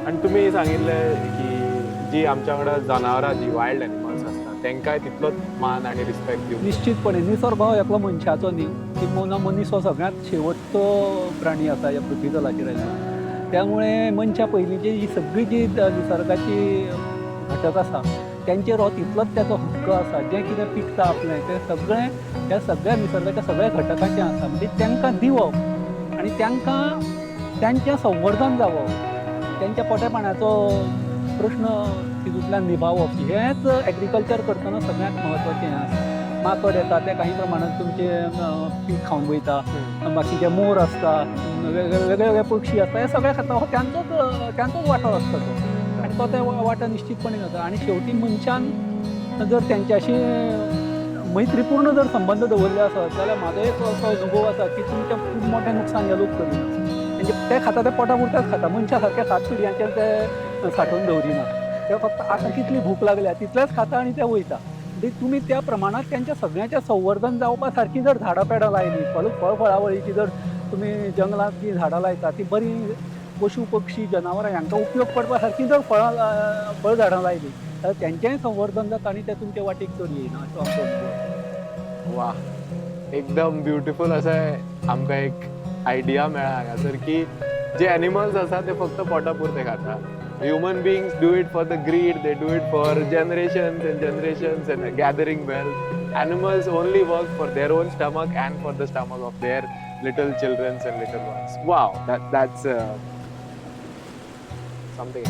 आनी तुमी सांगिल्लें की जी आमच्या वांगडा जनावरां, जी वायल्ड एनिमल्स आसता, तांकांय तितलोच मान आनी रिस्पेक्ट दिवंक. निश्चितपणे. निसर्ग हो एकलो मनशाचो न्ही, किंबहुना मनीस हो सगळ्यांत शेवटचो प्राणी आसा ह्या पृथ्वी तलाचेर आयिल्लो. त्यामुळे मनशा पयलींची ही सगळी जी निसर्गाची घटक आसा, त्यांचेर हो तितलोच त्याचो हक्क आसा. जें कितें पिकता आपलें, तें सगळें ह्या सगळ्या निसर्गाच्या सगळ्या घटकांचें आसा. म्हणजे तांकां दिवप आनी तांकां तांचें संवर्धन जावप, त्यांच्या पोट्यापाण्याचो प्रश्न तितूंतल्यान निभावप, हेंच एग्रीकल्चर करतना सगळ्यांत म्हत्वाचें हें आसा. माकड येता, ते काही प्रमाणात तुमचे पीक खावन वयता. बाकीचे मोर आसता, वेगळे वेगळे वेगळे पक्षी आसता, हे सगळे खाता. हो त्यांचोच वांटो आसता तो आनी तो ते वांटो निश्चितपणे जाता. आनी शेवटी मनशान जर तेंच्याशी मैत्रीपूर्ण जर संबंद दवरले आसत जाल्यार म्हाजो एक असो अनुभव आसा की तुमचें खूब मोठें नुकसान हे लोक करिना. म्हणजे ते खाता ते पोटा पुरतेच खाता. मनशा सारके सात पिडयांचेर ते सांठोवन दवरिना. ते फक्त आतां कितली भूक लागल्या तितलेच खाता आनी ते वयता. म्हणजे तुमी त्या प्रमाणात त्यांच्या सगळ्यांच्या संवर्धन जावपा सारकी जर झाडां पेडां लायली, फळ फळ फळावळीची जर तुमी जंगलांत जी झाडां लायता ती बरी पशु पक्षी जनावरां हांकां उपयोग पडपा सारकी जर फळां फळ झाडां लायली जाल्यार तेंचेंय संवर्धन जाता आनी ते तुमचे वाटेक चड येयना, असो आमचो अनुभव. वा, एकदम ब्युटिफूल अशें आमकां एक आयडिया मेळ्ळा हांगासर की जे एनिमल्स आसा ते फक्त पोटा पुरते खाता. Human beings do it for the greed, they do it for generations and generations and gathering wealth. Animals only work for their own stomach and for the stomach of their little childrens and little ones. Wow, that's something.